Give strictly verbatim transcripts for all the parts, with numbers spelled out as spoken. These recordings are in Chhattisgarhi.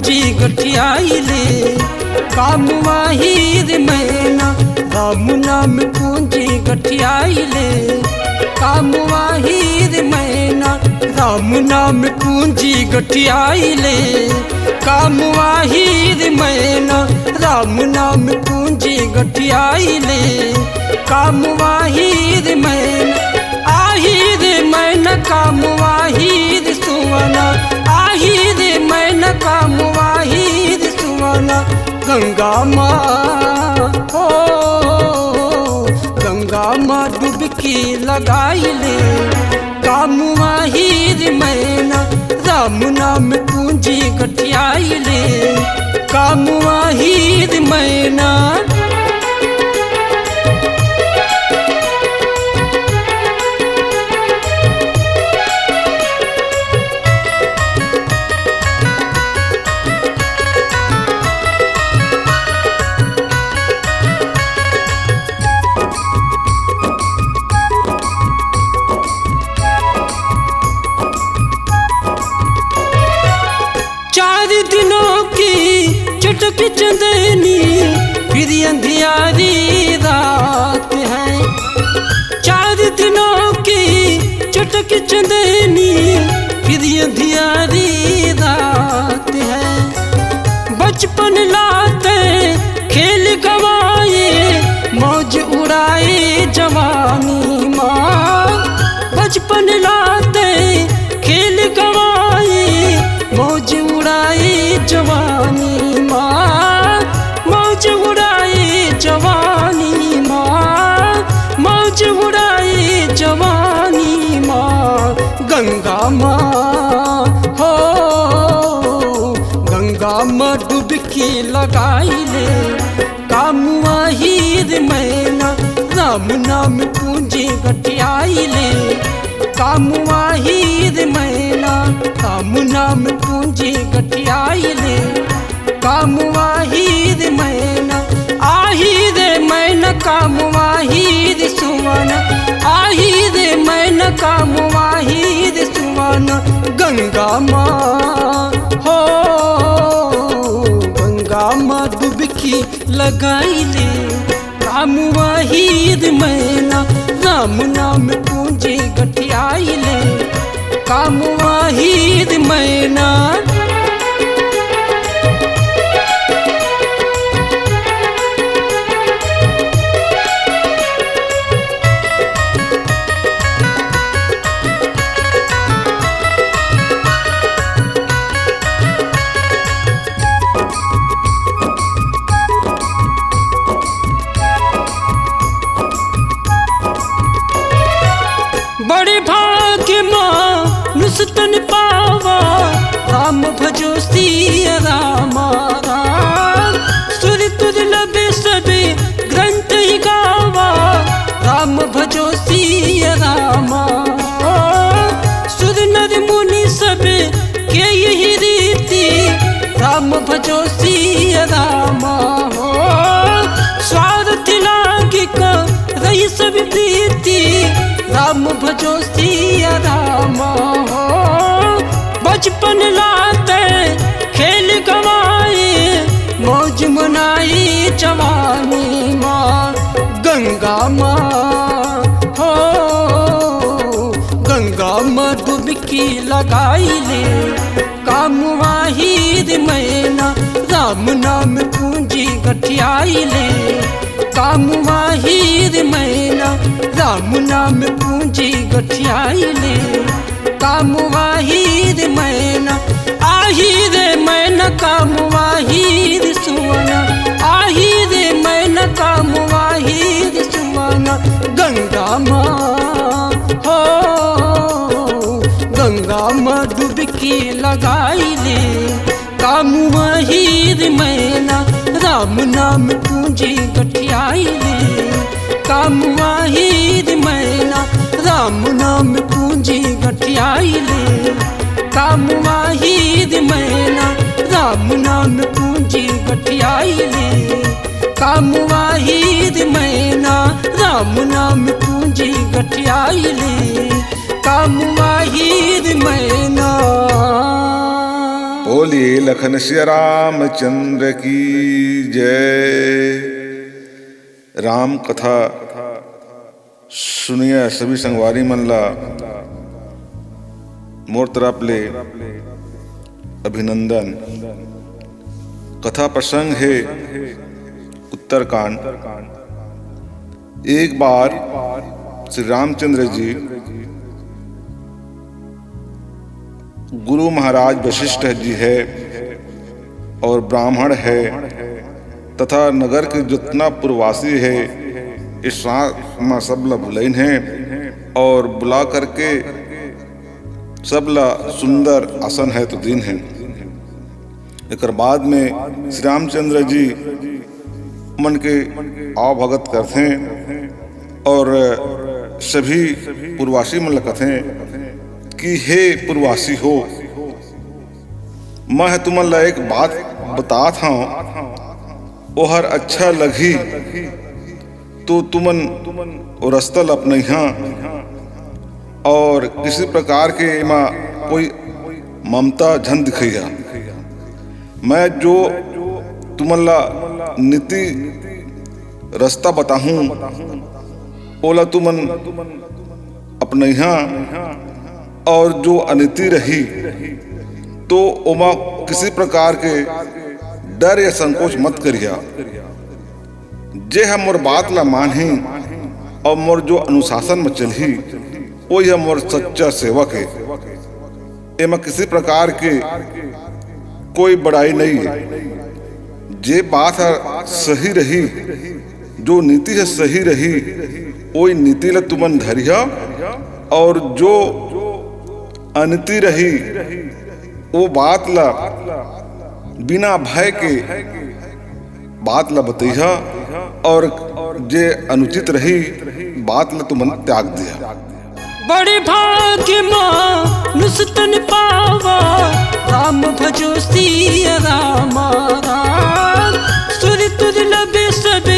पूंजी गठियाई ले, कामुआ हीर मैना, राम नाम पूंजी गठियाई ले, कामुआ हीर मैना, राम नाम पूंजी गठियाई ले, कामुआ हीर मैना, राम नाम पूंजी गठियाई ले, कामुआ हीर मैना, आही रे मैना, कामुआ हीर सुवना, आही रे मैना, कामुआ हीर सुवना, गंगा माँ हो, गंगा माँ डुबकी लगाई ले, कामुआ हीर मैना, राम नाम पूंजी गठियाई ले, कामुआ हीर मैना। चार दिनों की चटक चंदनी, फिर अंधियारी रात है। चार दिनों की चटक चंदनी, फिर अंधियारी रात है। बचपन लाते खेल गवाए, मौज उड़ाए जवानी माँ। बचपन लाते खेल गवाए, मौज उड़ाए जवानी माँ। मौज उड़ाए जवानी माँ, मौज उड़ाए जवानी माँ। गंगा माँ हो, गंगा माँ डुबकी लगाई ले, कामुआ हीर मैना, राम नाम पूंजी गठियाई ले, कामुआ हीर मैना, राम नाम पूंजी गठियाई ले, कामुआ हीर मैना, आही रे मैना, कामुआ हीर सुवना, आही रे मैना, कामुआ हीर सुवना, गंगा माँ हो, गंगा माँ डुबकी लगाई ले, कामुआ हीर मैना, राम नाम पूंजी गठियाई ले, कामुआ हीर मैना। बड़े भाग्य मानुष तन पावा, राम भजो सिया रामा राम। सुर दुर्लभ सब ग्रंथ ही गावा, राम भजो सिया रामा। सुर नर मुनि सब के यही रीति, राम भजो सिया रामा हो। स्वार्थ लागी करही सब प्रीति, राम भजो सिया रामा हो। बचपन लाते खेल गवाए, मौज मनाई जवानी माँ। गंगा माँ हो, गंगा माँ डुबकी लगाई ले, कामुआ हीर मैना, राम नाम पूंजी गठियाई ले, कामुआ हीर मैना, राम नाम पूंजी गठियाई ले, कामुआ हीर मैना, आही रे मैना, कामुआ हीर सुवना, आही रे मैना, कामुआ हीर सुवना, गंगा माँ हो, गंगा माँ डुबकी लगाई ले, कामुआ हीर मैना, राम नाम पूंजी गठियाई ले, कामुआ हीर मैना, राम नाम पूंजी गठियाई ले, कामुआ हीर मैना, राम नाम पूंजी गठियाई ले, कामुआ हीर मैना, राम नाम पूंजी गठियाई ले, कामुआ हीर मैना। बोलिए लखन सिया रामचंद्र की जय। राम कथा सुनिया सभी संगवारी मन ला मोर तरफ ले अभिनंदन। कथा प्रसंग हे उत्तरकांड। एक बार श्री रामचंद्र जी गुरु महाराज वशिष्ठ जी हे और ब्राह्मण हे तथा नगर के जितना पुरवासी हे, इस रात म सब ला बुलाइन हे और बुला करके सब ला सुंदर आसन हे तो दीन हे। एकर बाद में श्री रामचंद्र जी मन के आवभगत करथे और सभी पुरवासी मन ल कथे कि हे पुरवासी हो, मैं ह तुमन ला एक बात बतात हंव, ओहर अच्छा लगही तो तुमन ओ रस्ता ल अपनइहा और किसी प्रकार के एमा कोई ममता झन दिखइहा। मैं जो तुमन ला नीति रस्ता बताहूं, ओला तुमन अपनइहा और जो अनीति रही तो ओमा किसी प्रकार के डर या संकोच मत करिहा। जे ह मोर बात ला मानही और मोर जो अनुशासन म चलही, ओही ह मोर सच्चा सेवक हे। एमा किसी प्रकार के कोई बड़ाई नइ हे। जे बात ह सही रही, जो नीति ह सही रही, ओही नीति ला तुमन धरिहा और जो अनीति रही, ओ बात ला बिना भय के बात ला बतइहा और जे अनुचित रही, बात ला तुमन त्याग दिहा। बड़े भाग्य मानुष तन पावा, राम भजो सिया रामा राम। सुर दुर्लभ सब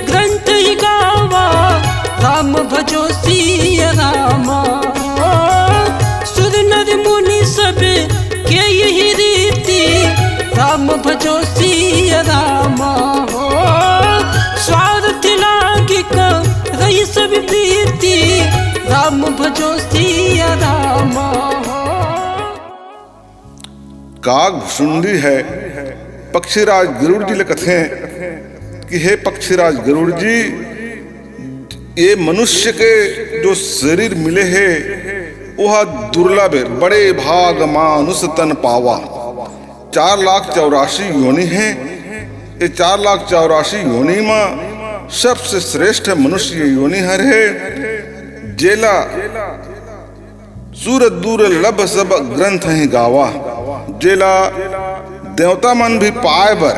ग्रंथ ही गावा, राम भजो सिया रामा। सुर नर मुनि सब के यही रीति, राम भजो सिया रामा हो। स्वार्थ लाग करहि सब प्रीति, राम भजो सिया रामा हो। काग भुसुंडी हे पक्षीराज गरुड़ जी ल कथे कि हे पक्षीराज गरुड़ जी, ये मनुष्य के जो शरीर मिले हे, ओह दुर्लभ हे, बड़े भाग मानुष तन पावा। चार लाख चौरासी योनि हे। ये चार लाख चौरासी योनि म सबसे श्रेष्ठ मनुष्य योनि हर हे, जेला सुर दुर्लभ सब ग्रंथ ही गावा, जेला देवता मन भी पाए बर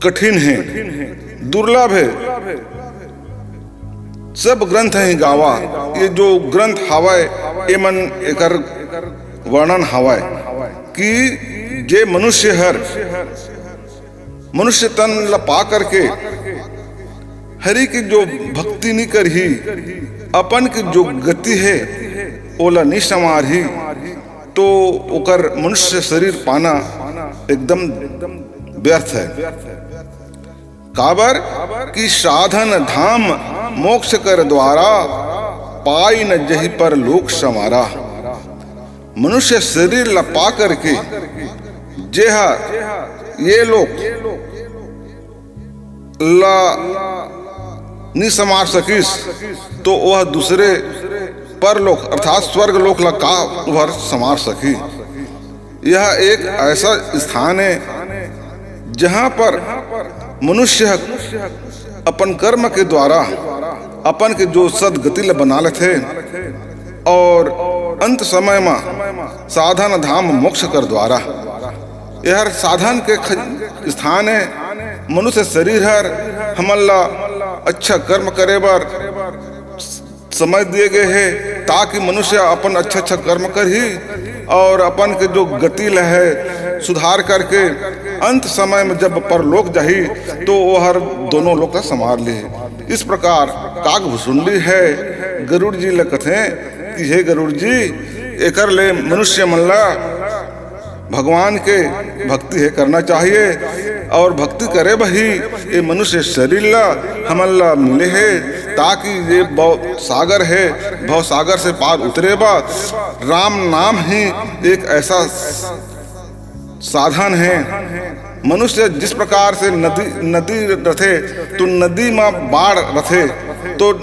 कठिन हे, दुर्लभ हे। सब ग्रंथ ही गावा, ये जो ग्रंथ हावय, ये मन एकर वर्णन हावय कि जे मनुष्य हर मनुष्य तन ला पा करके हरि की जो भक्ति नी करही, अपन की जो गति हे ओला नी संवारही, तो ओकर मनुष्य शरीर पाना एकदम व्यर्थ हे। काबर कि साधन धाम मोक्ष कर द्वारा, पाई न जहि पर लोक संवारा। मनुष्य शरीर ला पा करके जेहा ये लोक ला नी संवार सकिस, तो वह दूसरे परलोक अर्थात स्वर्ग लोक ला का वह संवार सकी। यह एक ऐसा स्थान हे, जहाँ पर मनुष्य ह अपन कर्म के द्वारा अपन के जो सदगति ल बना लेथे और अंत समय म साधन धाम मोक्ष कर द्वारा। एहर साधन के ख-, स्थान हे। मनुष्य शरीर हर हमन ला अच्छा कर्म करे बर समय दिए गए हे, ताकि मनुष्य अपन अच्छा अच्छा कर्म करही और अपन के जो गति ल हे सुधार करके अंत समय में जब परलोक जाही, तो ओहर दोनों लोक ला संभाल ली। इस प्रकार काग भुसुंडी हे गरुड़ जी ल कथे कि हे गरुड़ जी, एकर ले मनुष्य मन ला भगवान के भक्ति हे करना चाहिए। और भक्ति करे बर ही ये मनुष्य शरीर ला हमन ला मिले हे, ताकि ये भव सागर हे, भव सागर से पार उतरे बर राम नाम ही एक ऐसा साधन हे। मनुष्य जिस प्रकार से नदी, नदी रथे, तो नदी म बाढ़ रथे, तो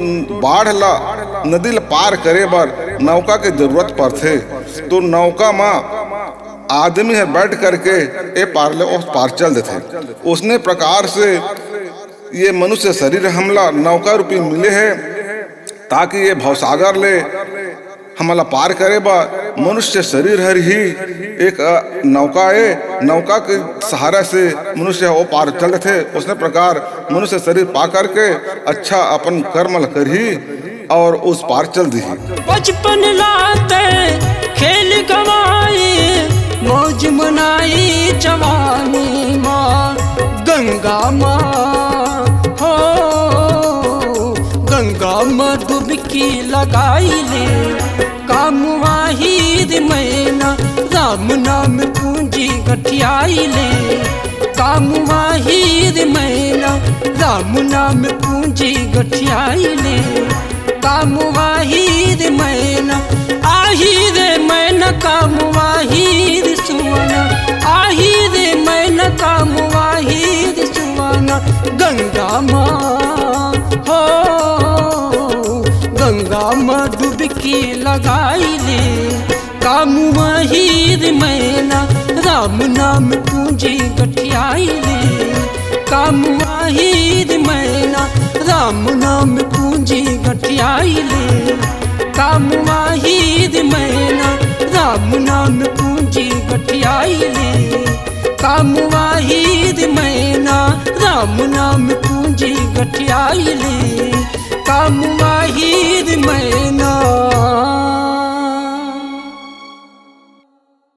बाढ़ ला, नदी ला पार करे बर नौका के जरूरत पड़थे। तो नौका म आदमी ह बैठ करके ए पार ले ओ पार चल देथे। उसने प्रकार से ये मनुष्य शरीर हमला नौका रूपी मिले हे, ताकि ये भवसागर ले हमला पार करे बर मनुष्य शरीर हर ही एक, अ, नौका ए। नौका के सहारा से मनुष्य ओ पार चल देथे। उसने प्रकार मनुष्य शरीर पा करके अच्छा अपन कर्म ल करही और उस पार चल दिही। बचपन लाते खेल गवाई, मौज मनाई जवानी माँ, गंगा माँ हो, गंगा माँ डुबकी लगाई ले। काम वाहिद मैना राम नाम पूंजी गठियाई ले। काम वाहिद मैना राम नाम पूंजी गठियाई ले। काम वाहिद मैना, आही रे मैना काम वाहिद सुवना, आही रे मैना काम वाहिद सुवना। गंगा माँ हो, गंगा माँ डुबकी लगाई ले। काम वाहिद मैना राम नाम पूंजी गठियाई ले। काम वाहिद मैना राम नाम पूंजी गठियाई ले। काम वाहिद मैना राम नाम पूंजी गठियाई ले। काम वाहिद मैना राम नाम पूंजी गठियाई ले। काम वाहिद मैना